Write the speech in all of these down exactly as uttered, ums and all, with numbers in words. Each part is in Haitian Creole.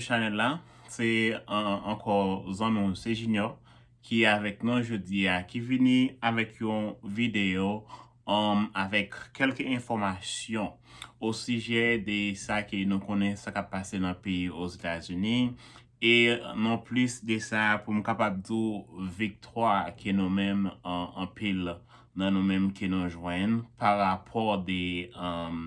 Chanèl la. Se an- ankò zanmi w, se Junior ki avèk nou jodi a, ki vini avèk yon videyo um, avèk kèlke enfòmasyon o sijè de sa ke nou konnen, sa k ap pase nan peyi Ozetazini. E non plis de sa, pou m kapab di w viktwa ke nou menm, an- anpil nan nou menm ke nou jwenn pa rapò de, um,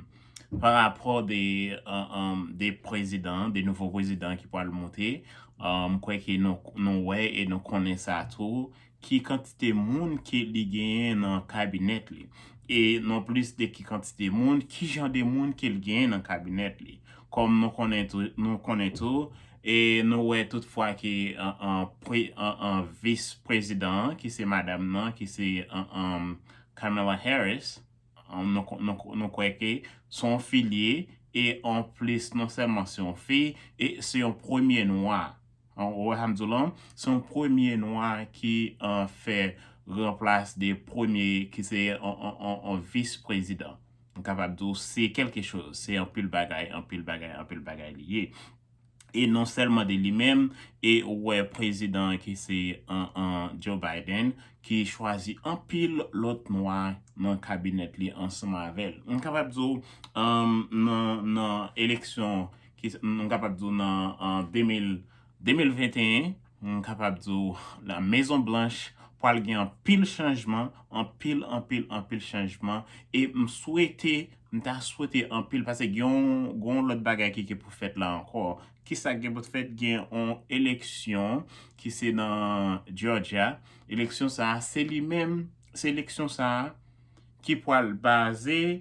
pa rapò de, an- an- de prezidan, de nouvo prezidan ki pral monte. Um, m kwè ke nou, nou wè e nou konnen sa tou, ki kantite moun ke li genyen nan kabinèt li. E non plis de ki kantite moun, ki jan de moun ke l genyen nan kabinèt li. Kòm nou konnen tou, nou konnen tou, e nou wè toutfwa ke an- an pre- an- an vis prezidan an, ki se madanm nan, ki se an- an Kamala Harris, an, nou, nou, nou kwè ke se yon fi l ye, e anplis, non sèlman se yon fi, e se yon premye nwa. An, ou wè sa m di w lan, se yon premye nwa ki an, fè ranplas de premye, ki se an- an- an- an vis prezidan. M kapab di w se kèlke choz, se anpil bagay, anpil bagay, anpil bagay li ye. E non sèlman de li menm, e ou wè prezidan ki se an- an Joe Biden, ki chwazi anpil lòt nwa nan kabinèt li ansanm avè l. M kapab di w, um, nan, nan eleksyon, ki, m kapab di w nan an de mil, de mil venteyen, m kapab di w la Mezon Blanch pral gen anpil chanjman, anpil, anpil, anpil chanjman, e m swete, m ta swete anpil, paske gen yon, gen yon lòt bagay ki gen pou fèt la ankò. Kisa k gen pou fèt? Gen yon eleksyon ki se nan Georgia. Eleksyon sa a, se li menm, se eleksyon sa a ki pral baze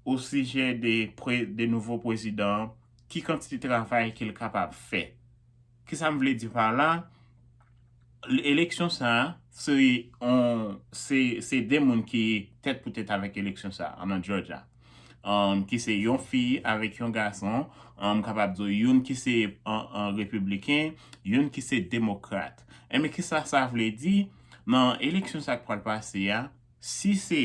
o sijè de, pre- de nouvo prezidan, ki kantite travay ke l kapab fè. Kisa m vle di pa la? Eleksyon sa a, se, on, se, se de moun ki tèt pou tèt avèk eleksyon sa a, an nan Georgia. Um, ki se yon fi avèk yon gason, um, m kapab di w, youn ki se an- an repibliken, youn ki se demokrat. Enben, kisa sa vle di? Nan eleksyon sa k pral pase a, si se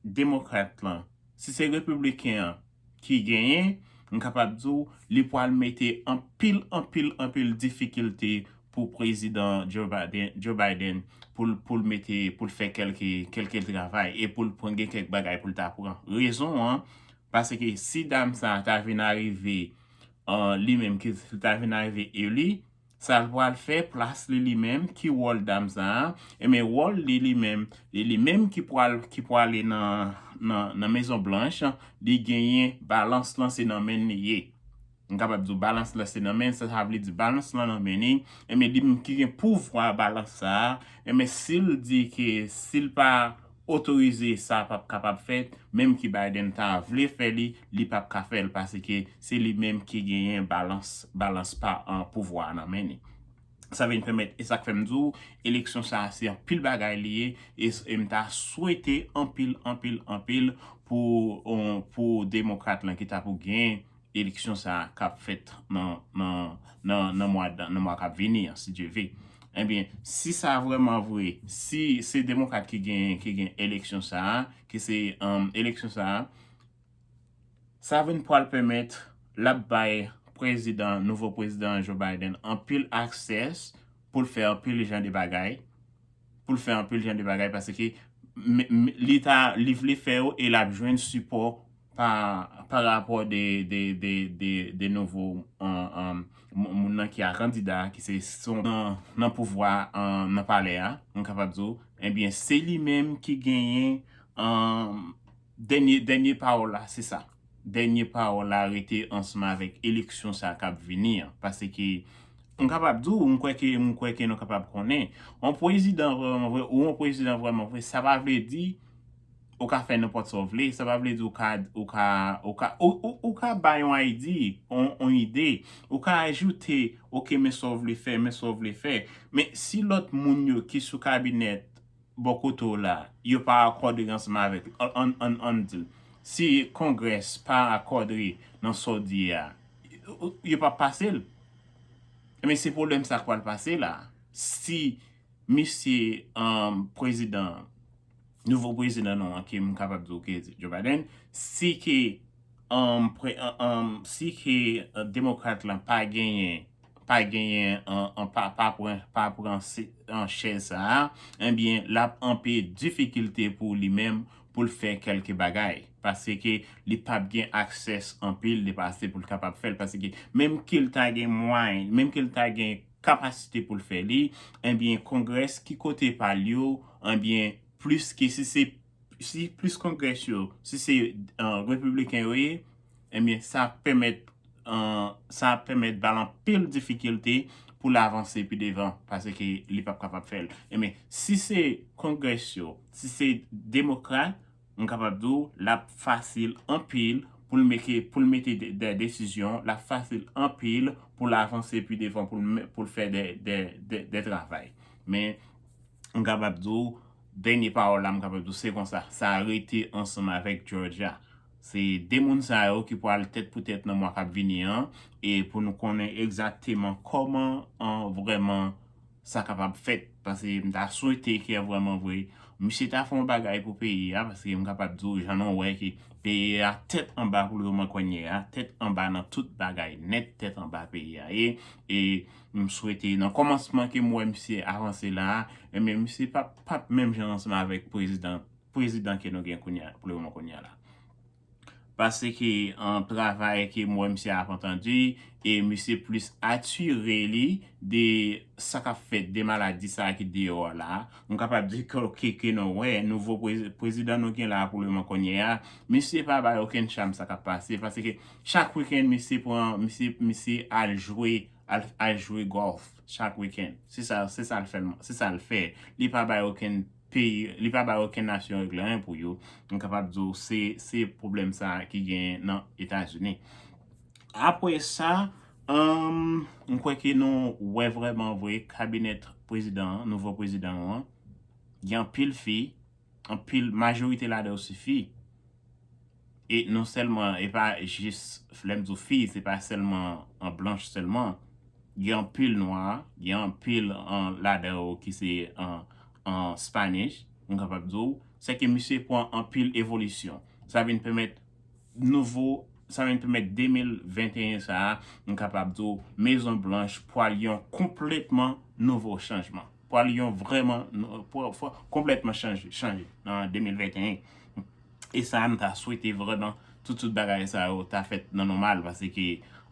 demokrat lan, si se repibliken an ki genyen, m kapab di w, li pral mete anpil, anpil, anpil difikilte pou prezidan Joe Biden, Joe Biden, pou l, pou l mete, pou l fè kèlke, kèlke travay e pou l pran, gen kèk bagay pou l ta pran. Rezon an, paske si dam sa a ta vin arive, uh, li menm ki ta vin arive eli, sa l pral fè, plas li li menm, ki wòl dam sa a? Enben, wòl li li menm, li, li menm ki pral, ki prale nan, nan, nan Mezon Blanch, li genyen balans lan se nan men li ye. M kapab di w balans lan se nan men, sa, sa vle di balans lan nan men li. Enben, li menm ki gen pouvwa balans sa a, enben, si l di ke si l pa otorize sa p ap kapab fèt, menm ki Biden ta vle fè li, li p ap ka fè l, paske se li menm ki genyen balans, balans pa an pouvwa a nan men li. Sa vin pèmèt, e sa k fè m di w, eleksyon sa a se anpil bagay li ye, e, e m ta swete anpil, anpil, anpil pou, on, pou demokrat lan ki ta pou genyen eleksyon sa a k ap fèt nan, nan, nan, nan mwa, nan mwa k ap vini an, si Dye ve. Ebyen, si sa vrèman vre, si se demokrat ki gen, ki gen eleksyon sa a, ki se, um, eleksyon sa a, sa vin pral pèmèt l ap bay prezidan, nouvo prezidan Joe Biden anpil aksès pou l fè anpil jan de bagay, pou l fè anpil jan de bagay, paske m- m- li ta, li vle fè yo e l ap jwenn sipò pa, pa rapò de, de, de, de, de nouvo, an, an, m- moun nan ki a kandida, ki se son nan, nan pouvwa, an, nan palè a, m kapab di w, ebyen, se li menm ki genyen, an, dènye, dènye pawòl la, se sa. Dènye pawòl la rete ansanm avèk eleksyon sa k ap vini an. Paske m kapab di w, m kwè ke, m kwè ke nou kapab konnen, yon prezidan vrèman vre, ou yon prezidan vrèman vre, sa pa vle di ou ka fè nenpòt sa w vle, sa pa vle di ou ka, ou ka, ou ka, ou, ou, ou ka bay yon idea, yon, yon ide, ou ka ajoute, oke, men sa w vle fè, men sa w vle fè. Men si lòt moun yo ki sou kabinèt bò kote w la, yo pa akòde ansanm avèk, an, an, an, ann di l, si Congress pa akòde nan sa w di a, yo p ap pase l. Men se pwoblèm sa k pral pase la. Si misye, um, prezidan, nouvo prezidan nou an, ke m kapab di w ke Joe Biden, si ke, um, pre, um, si ke, uh, demokrat lan pa genyen pa genyen an, an pa, pa pran, pa pran se- an chèz sa a, ebyen, l ap anpe difikilte pou li menm pou l fè kèlke bagay. Paske li p ap gen aksès anpil depase pou l kapab fè l. Paske menm ke l ta gen mwayen, menm ke l ta gen kapasite pou l fè li, ebyen, Congress ki kote pa l yo, ebyen, plis ke si se si plis Congress yo, si se uh, repibliken yo ye, ebyen, sa ap pèmèt uh, sa ap pèmèt ba l anpil difikilte pou l avanse pi devan, paske li p ap kapab fè l. Ebyen, si se Congress yo, si se demokrat, m kapab di w, l ap fasil anpil pou l meke, pou l mete de, de desizyon, l ap fasil anpil pou l avanse pi devan, pou l, pou l fè de, de, de, de travay. Men, m kapab di w, dènye pawòl la, m kapab di w, se konsa, sa rete ansanm avèk Georgia. Se de moun sa yo ki pral tèt pou tèt nan mwa k ap vini an, e pou nou konnen egzakteman kòman an vrèman sa kapab fèt. Paske m ta swete ke vrèman vre, misye ta fè yon bagay pou peyi a, paske m kapab di w, jan nou wè ke peyi a tèt anba pou le moman kounye a, tèt anba nan tout bagay nèt, tèt anba peyi a ye. E m swete nan kòmansman ke m wè misye avanse la a, ebyen, misye p ap, p ap menm jan ansanm avèk prezidan, prezidan ke nou gen kounye a, pou le moman kounye a la. Paske an travay ke m wè misye ap antann, e misye plis atire li de sa k ap fèt, de maladi sa a ki deyò a la. M kapab di ke, ke, ke nou wè, nouvo prezi- prezidan nou gen la pou le moman kounye a, misye pa bay okenn cham sa k ap pase, paske chak wikenn misye pran, misye, misye al jwe, al, al jwe gòlf chak wikenn. Se sa, se sa l fè, se sa l fè. Li pa bay okenn peyi, li pa bay okenn nasyon regle anyen pou yo. M kapab di w se, se pwoblèm sa ki gen nan Etazini. Apre sa, um, m kwè ke nou wè vrèman vre kabinèt prezidan an, nouvo prezidan an, gen anpil fi, anpil, majorite ladan yo se fi. E non sèlman, e pa jis, lè m di w fi, se pa sèlman an blanch sèlman. Gen anpil nwa, gen anpil an ladan yo ki se an, an Spanish, m kapab di w. Se ke misye pran anpil evolisyon. Sa vin pèmèt nouvo, sa vin pèmèt de mil venteyen sa a, m kapab di w, Mezon Blanch pral yon konplètman nouvo chanjman. Pral yon vrèman, pral, pral konplètman chanje, chanje nan de mil venteyen. E sa a, m ta swete vrèman tout, tout bagay sa yo ta fèt nan nòmal, paske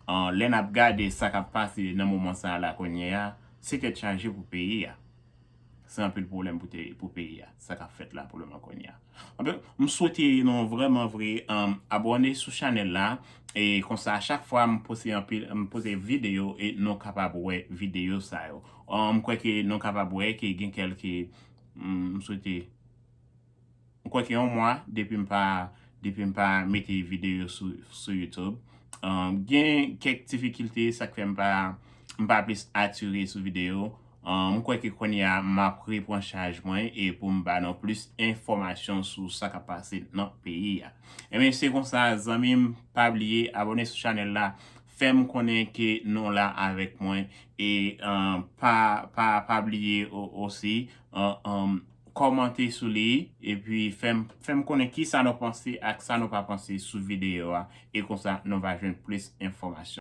uh, lè n ap gade sa k ap pase nan moman sa a la kounye a, se tèt chaje pou peyi a. Se anpil pwoblèm pou, te, pou peyi a, sa k ap fèt la pou le moman kounye a. Anfen, m swete nou vrèman vre um, abòne sou chanèl la, e konsa chak fwa m poste anpil, m poste videyo e nou kapab wè videyo sa yo. Um, m kwè ke nou kapab wè ke gen kèlke, um, m swete, m kwè ke yon mwa depi m pa, depi m pa mete videyo sou, sou YouTube. Um, gen kèk difikilte, sa k fè m pa, m pa plis atire sou videyo. Uh, m kwè ke kounye a m ap repran chaj mwen e pou m ba nou plis enfòmasyon sou sa k ap pase nan peyi a. Ebyen, se konsa, zanmi m, pa bliye abòne sou chanèl la, fè m konnen ke nou la avèk mwen e uh, pa, pa, pa bliye o- osi uh, um, kòmante sou li epi fè m, fè m konnen kisa nou panse ak sa nou pa panse sou videyo a e konsa nou va jwenn plis enfòmasyon.